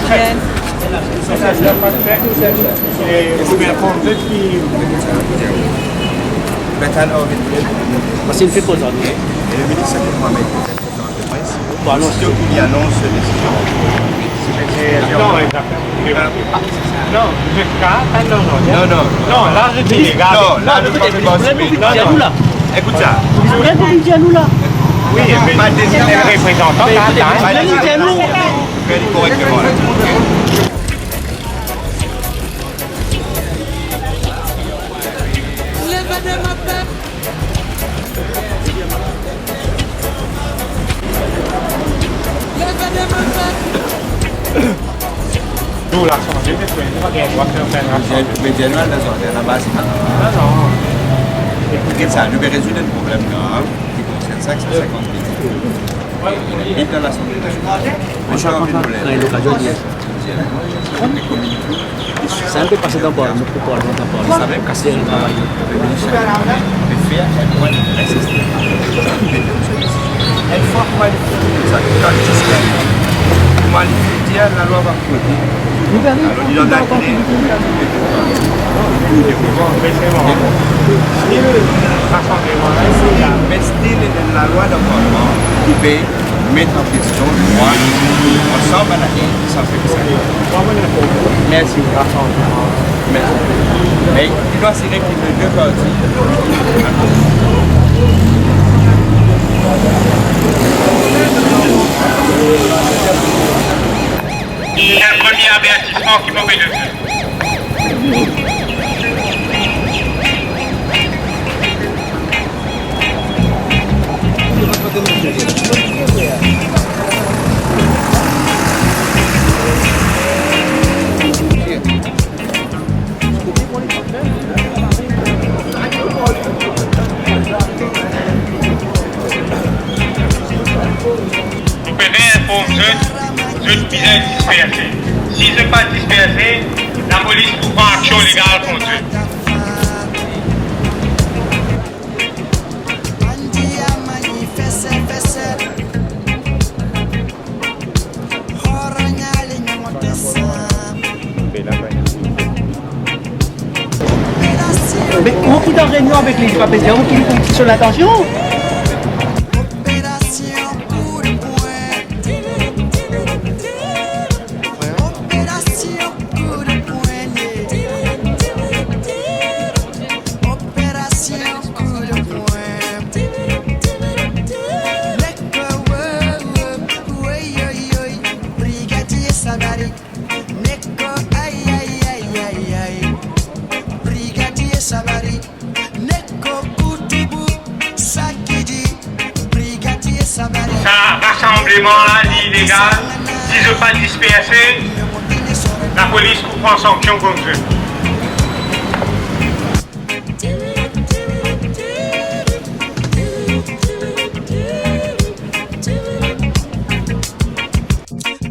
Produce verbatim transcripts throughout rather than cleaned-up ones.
Bien. Pase enn pe poz, ok? Bon, non, si li anons so desizion. Non, non, non, la, nou pa pe pase. Non, non. Ekout sa. Wi, me pa dezin reprezantan, pa dezin. Korekteman. Nou, Lasanble, nou pa gagn drwa fer enn rasanbleman. Me dir nou, Lasanble, laba, se pa... Non, non. Ekout sa, nou pe rezoud enn problem grav ki konsern sa, ki se sinkant mil. Viv dan Lasanble Nasional. Mwa, sa, kan, kan, kan, kan, lokazion dir. Sa enn pe pase dan Parlman, pou Parlman, dan Parlman. Sa mem kas enn travay. Le minis pe fer enn pwen de press. Enn fwa pou al, sa, kan li ti dir, pou al dir lalwa pa kote. Alor, li dan la... Me still, ena lalwa dan Parlman ki pe met an kestion, mwa, ansam bann lane, sa fer sa. Mersi. Mersi. Me li dwa asire ki le de parti. Se enn premie avertisman ki mo pe donn. Nou pe vinn inform zot, zot bizin disperse. Si zot pa disperse, lapolis pou pran aksion legal kont zot. Me kouma pou dan reynion avek li, li pa pe dir ou ki, ki so lintansion? Neko, ay, ay, ay, ay, ay. Brigadier Savary, neko kout bout, sa ki di, Brigadier Savary. Sa rasanbleman la, li ilegal. Si zot pa disperse, lapolis pou pran sanksion kont zot.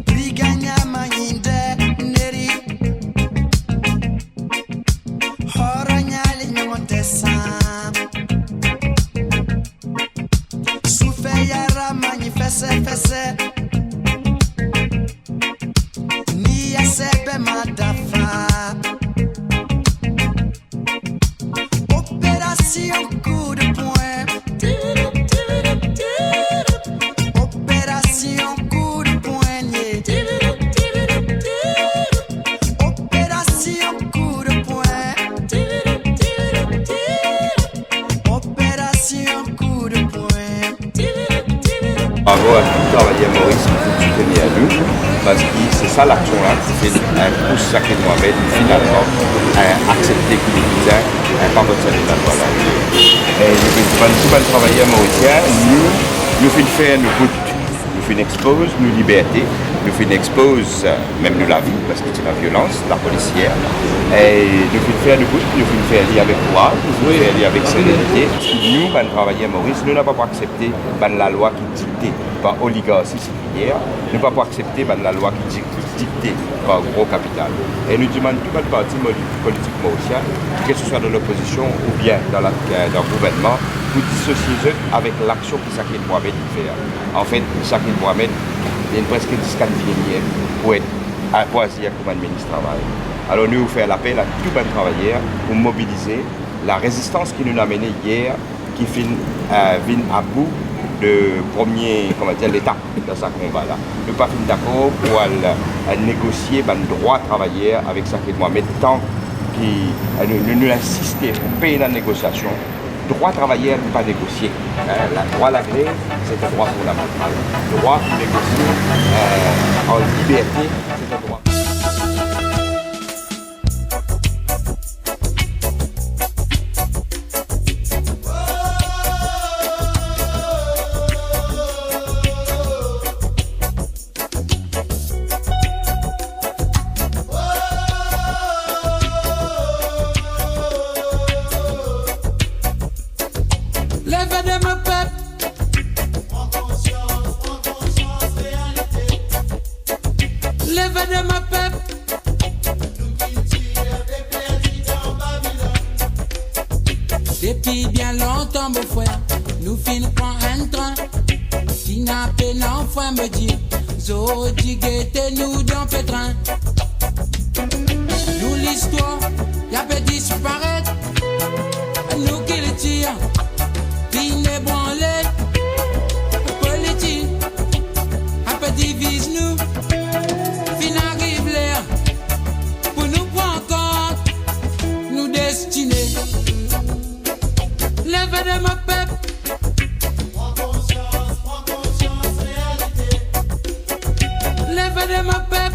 Briganya manyinde neri. Horanya li nyamontesa. Sufeyara manyi fese fese. Ni asepe madafa. Opération coup de poing. Opération coup de poignet. Opération coup de poing. Opération coup de poing. Bravo a tou travayer Moris ki finn soutenir nou, parski se sa laksion la ki finn, eh, pous Shakil Mohamed finalman, eh, aksepte ki li bizin, eh, pa rod sa lalwa la. E nou finn, bann, tou bann travayer morisien, nou, nou finn fer nou bout, nou finn expoz nou liberte, nou finn expoz, eh, mem nou lavi, parski ti ena violans, lapolis yer. E nou finn fer nou bout, nou finn fer li avek kouraz, nou finn fer li avek serenite. Nou, bann travayer Moris, nou napa pou aksepte bann lalwa ki dikte par oligarsi sipiryer, nou pa pou aksepte bann lalwa ki di-, dikte par gro kapital. E nou dimann tou bann parti moli-, politik morisien, ke se swa dan lopozision oubien dan la, eh, dan gouvernman, pou disosie zot avek laksion ki Shakil Mohamed inn fer. Anfet, Shakil Mohamed, li inn preske ziska dinie pou et a, pou azir kouma enn minis travay. Alor nou fer lapel a tou bann travayer pou mobilize. Larezistans ki nou amene yer, ki finn, eh, vinn abou de premie, kouma dir, letap dan sa konba la. Nou pa finn dakor pou al, eh, negosie bann drwa travayer avek sa ki mwa, me tan ki, eh, nou, nou, nou insiste pou pena negosiasion. Drwa travayer, nou pa negosie. Eh, la, drwa lagrev, se enn drwa fondamantal. Drwa pou negosie, eh, an liberte, se enn drwa. Leve de mo pep. Pran konsians, pran konsians realite. Leve de mo pep. Nou kiltir pe perdi dan Babilonn. Depi bien lontan, mo frer, nou finn pran enn tren. Ti napa pena frin, mo dir, zordi gete nou dan petrin. Nou listwar, li pe disparet. Nou kiltir finn ebranle. Politik pe diviz nou. Finn ariv ler pou nou pran kont nou destine. Leve de mo pep. Pran konsians, pran konsians realite. Leve de mo pep.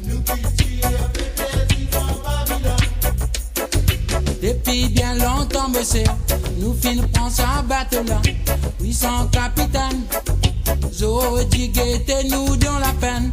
Nou kiltir pe perdi dan Babilonn. Depi bien lontan, mo frer, nou finn pran sa bato la. Wi, san kapitenn. Zordi gete nou dan lapenn.